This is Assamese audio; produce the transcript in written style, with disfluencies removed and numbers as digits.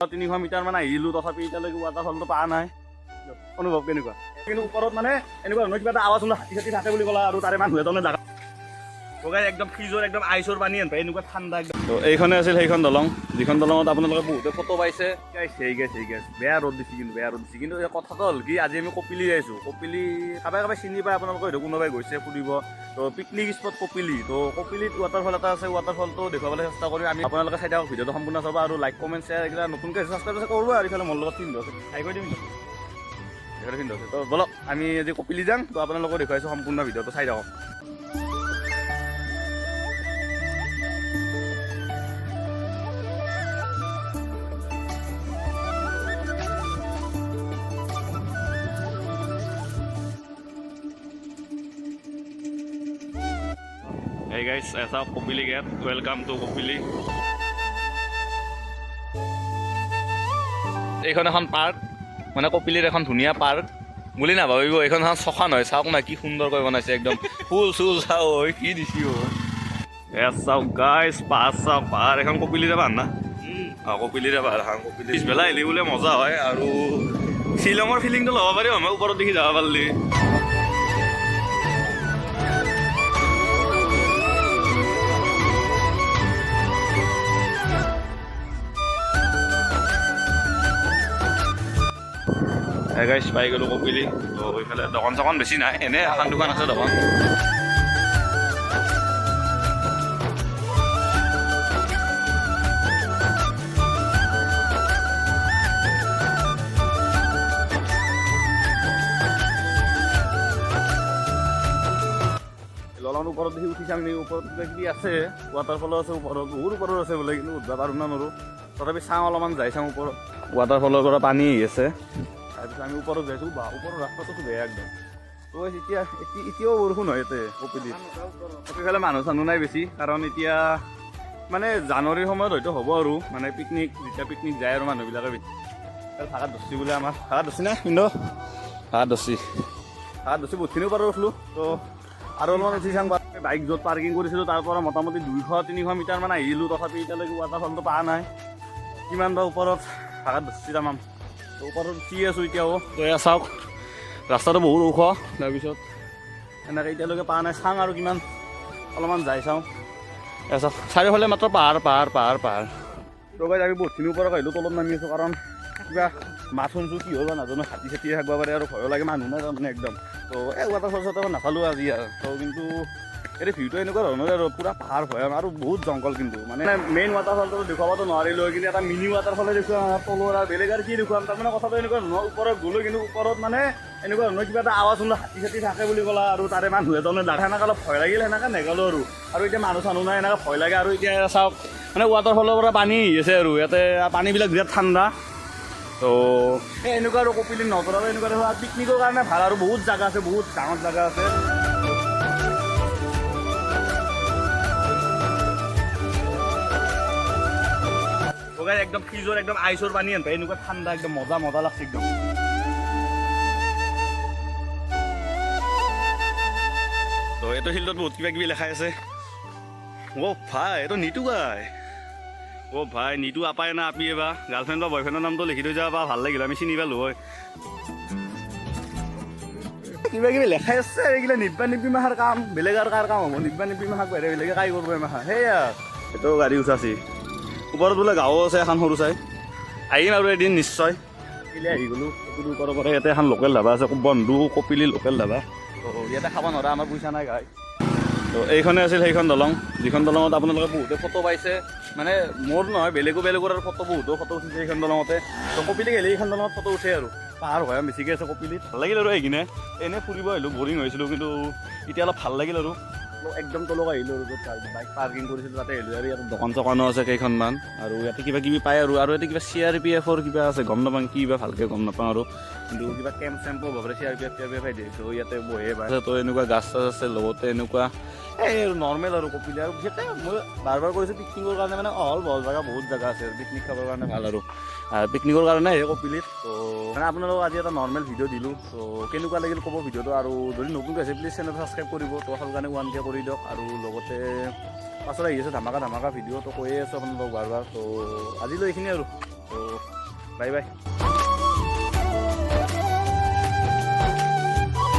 300 মিটাৰমান আহিলোঁ, তথাপি এতিয়ালৈকে ৱাটাৰফলটো পোৱা নাই। অনুভৱ কেনেকুৱা? কিন্তু ওপৰত মানে এনেকুৱা ধৰণৰ কিবা এটা আৱাজ শুনা, হাতী চাতি থাকে বুলি ক'লা আৰু তাৰে মানুহ এজনে জাগা বগাই একদম ফ্ৰিজৰ একদম আইচৰ পানী আনপায়, এনেকুৱা ঠাণ্ডা একদম। তো এইখনে আছিল সেইখন দলং, যিখন দলঙত আপোনালোকে বহুতে ফটো পাইছে। গাইছ, সেই গাইছ, সেই গাইছ, বেয়া ৰ'দ দিছে কিন্তু, বেয়া ৰ'দ দিছে কিন্তু। এই কথাটো হ'ল কি, আজি আমি কপিলি আহিছোঁ। কপিলি কাবাই কাবাই চিনি পায় আপোনালোকে, হয়তো কোনোবাই গৈছে ফুৰিব। তো পিকনিক স্পট কপিলি। তো কপিলিত ৱাটাৰফল এটা আছে, ৱাটাৰফলটো দেখুৱাবলৈ চেষ্টা কৰিম আমি। আপোনালোকে চাই থাকক, ভিডিঅ'টো সম্পূৰ্ণ চাব আৰু লাইক, কমেণ্ট, শ্বেয়াৰ, এইগিলা নতুনকৈ ছাবস্ক্ৰাইব কৰিব। আৰু ইফালে মোৰ লগত চিন্ধু আছে, হাই কৰি দিম, এইফালে চিন্ধু আছে। তো বলক, আমি আজি কপিলি যাম। তো আপোনালোকক দেখুৱাইছোঁ, সম্পূৰ্ণ ভিডিঅ'টো চাই থাকক। Hey guys, এয়া Kopili gate. Welcome to Kopili. এইখন এখন পাৰ্ক, মানে কপিলিৰ এখন ধুনীয়া পাৰ্ক বুলি নাভাবিব, এইখন এখন শ্মশান হয়। চাওক না, কি সুন্দৰকৈ বনাইছে একদম, ফুল চুল চাওক ঐ, কি দিছি ঐ। এ চাওক গাইছ, পাহাৰ চাওক, পাহাৰ। এখন কপিলিৰে পাহাৰ না? অঁ, কপিলিৰে পাহাৰ এখন। কপিলি পিছবেলা আহিলে বোলে মজা হয় আৰু শ্বিলঙৰ ফিলিংটো ল'ব পাৰি আমাৰ ওপৰত দেখি যাব পাৰিলি। গাইছ, পাই গ'লো কপিলি। তো এইফালে দোকান চোকান বেছি নাই, এনে এখন দোকান আছে দোকান। দলঙৰ ওপৰত দেখি উঠি চাম নেকি? ওপৰত কিবা কিবি আছে, ৱাটাৰফলো আছে ওপৰত, বহুত ওপৰত আছে বোলে, কিন্তু উঠবা পাৰোঁ না নোৱাৰোঁ। তথাপি চাওঁ, অলপমান যাই চাওঁ। ওপৰত ৱাটাৰফলৰ পৰা পানী আহি আছে। তাৰপিছত আমি ওপৰত যাইছোঁ বা ওপৰৰ ৰাস্তাটো বেয়া একদম। তো এতিয়া এতিয়াও বৰষুণ হয় ইয়াতে কপিলিত। সেইফালে মানুহ চানুহ নাই বেছি, কাৰণ এতিয়া মানে জানুৱাৰীৰ সময়ত হয়তো হ'ব আৰু মানে পিকনিক, যেতিয়া পিকনিক যায় আৰু মানুহবিলাকে বেছি। ভাগাত ধৰছি বোলে আমাৰ, ভাগাত ধৰছি না কিন্তু? ভাগাত ধৰছি, ভাগাত ধৰছি। বহুতখিনি ওপৰত উঠলোঁ, তো আৰু অলপমান উঠি চাং। বাইক য'ত পাৰ্কিং কৰিছিলোঁ, তাৰ পৰা মোটামুটি 200-300 মিটাৰমান আহিলোঁ, তথাপি এতিয়ালৈকে ৱাটাৰফলটো পোৱা নাই। কিমান বা ওপৰত, ভাগাত ধৰছি তামাম। তো ওপৰত উঠি আছোঁ এতিয়াও। তো এয়া চাওক, ৰাস্তাটো বহুত ওখ। তাৰপিছত এনেকৈ এতিয়ালৈকে পোৱা নাই, চাং আৰু কিমান অলপমান যাই চাওঁ। এয়া চাওক, চাৰিওফালে মাত্ৰ পাহাৰ, পাহাৰ, পাহাৰ, পাহাৰ। তো গাইজ, আমি বহুতখিনি ওপৰত আহিলোঁ, তলত নামি আছোঁ, কাৰণ কিবা মাছ শুনছোঁ, কি হ'ল বা নাজানো, হাতী চাতি থাকিব পাৰে আৰু ভয়ো লাগে, মানুহ নাই তাৰমানে একদম। তো এই ৱাটাৰফল চাটাৰফল নাচালোঁ আজি আৰু। তো কিন্তু এই ভিউটো এনেকুৱা ধৰণৰ আৰু পূৰা পাহাৰ, ভৈয়াম আৰু বহুত জংঘল। কিন্তু মানে মেইন ৱাটাৰফলটো দেখুৱাবতো নোৱাৰিলোঁ, কিন্তু এটা মিনি ৱাটাৰফলে দেখুৱাম তলৰ, আৰু বেলেগ আৰু কি দেখুৱাম? তাৰমানে কথাটো এনেকুৱা ধৰণৰ, ওপৰত গ'লোঁ, কিন্তু ওপৰত মানে এনেকুৱা ধৰণৰ কিবা এটা আৱাজ শুনলোঁ, হাতী চাতি থাকে বুলি ক'লা আৰু তাৰে মানুহ এজনে দাদা, সেনেকৈ অলপ ভয় লাগিল, সেনেকৈ নেগ'লোঁ আৰু। আৰু এতিয়া মানুহ চানুহ নাই, এনেকৈ ভয় লাগে। আৰু এতিয়া চাওক, মানে ৱাটাৰফলৰ পৰা পানী আহি আছে আৰু ইয়াতে পানীবিলাক বিৰাট ঠাণ্ডা। তো এই এনেকুৱা আৰু কপিলি নতৰা এনেকুৱা দেখোন পিকনিকৰ কাৰণে ভাল আৰু বহুত জাগা আছে, বহুত ডাঙৰ জাগা আছে। তো guys, একদম ফ্ৰিজৰ একদম আইচৰ পানী আনপায়, এনেকুৱা ঠাণ্ডা একদম, মজা মজা লাগছে একদম। তো এইটো শিলটোত বহুত কিবা কিবি লেখাই আছে। অ' ভাই, এইটো নিতু গাই। অ' ভাই, নিতু আপাই না আপি বা গাৰ্লফ্ৰেণ্ড বা বয়ফ্ৰেণ্ডৰ নামটো লিখি থৈ যাব বা ভাল লাগিল, আমি চিনি পালোঁ হয়। কিবা কিবি লেখাই আছে। এইগিলা নিব্বা নিব্বি মাহাৰ কাম, বেলেগ আৰু কাৰ কাম হ'ব? নিব্বা নিব্বি মাহাক বাহিৰে বেলেগে কাই কৰিব মাহা? সেয়া এইটো গাড়ী উঠাছি। ওপৰত বোলে গাঁও আছে এখন সৰু চাই, আহিম আৰু এদিন নিশ্চয়। কপিলি আহি গ'লোঁ। কপিলি ওপৰৰ পৰা ইয়াতে এখন লোকেল ধাবা আছে, বন্ধু কপিলি লোকেল ধাবা। তো ইয়াতে খাব নোৱাৰা, আমাৰ পইচা নাই গাই। তো এইখনে আছিল সেইখন দলং, যিখন দলঙত আপোনালোকে বহুতে ফটো পাইছে, মানে মোৰ নহয়, বেলেগো বেলেগৰ আৰু ফটো, বহুতো ফটো উঠিছে এইখন দলঙতে। তো কপিলি গ'লে এইখন দলঙত ফটো উঠে আৰু পাহাৰ ভৈয়াম বেছিকৈ আছে কপিলিত। ভাল লাগিল আৰু আহি কিনে, এনেই ফুৰিব আহিলোঁ, বৰিং হৈছিলোঁ, কিন্তু এতিয়া অলপ ভাল লাগিল আৰু একদম তলক আহিলোঁ আৰু য'ত বাইক পাৰ্কিং কৰিছিলোঁ তাতে আহিলোঁ। আৰু ইয়াতে দোকান চোকানো আছে কেইখনমান আৰু ইয়াতে কিবা কিবি পায় আৰু। আৰু ইয়াতে কিবা চিআৰপিএফৰ কিবা আছে, গম নাপাওঁ কি বা, ভালকৈ গম নাপাওঁ আৰু, কিন্তু কিবা কেম্প চেম্পো হ'ব পাৰে, চিআৰপিএফ টিআৰপিএফ আহি দিয়ে। তো ইয়াতে বহে বা তো এনেকুৱা গাছ চাছ আছে, লগতে এনেকুৱা এই আৰু নৰ্মেল আৰু কপিলি। আৰু বিশেষকৈ মই বাৰ বাৰ কৈছোঁ, পিকনিকৰ কাৰণে মানে অহল বহল জেগা, বহুত জেগা আছে আৰু পিকনিক খাবৰ কাৰণে ভাল আৰু পিকনিকৰ কাৰণে আহে কপিলিত। তো মানে আপোনালোকক আজি এটা নৰ্মেল ভিডিঅ' দিলোঁ, তো কেনেকুৱা লাগিল ক'ব ভিডিঅ'টো। আৰু যদি নতুনকৈ আছে, প্লিজ চেনেলটো ছাবস্ক্ৰাইব কৰিব। তো কাৰণে 1K কৰি দিয়ক। আৰু লগতে পাছত আহি আছে ধামাকা ধামাকা ভিডিঅ', তো কৈয়ে আছোঁ আপোনালোকক বাৰ বাৰ। তো আজিলৈ এইখিনি আৰু। তো বাই বাই।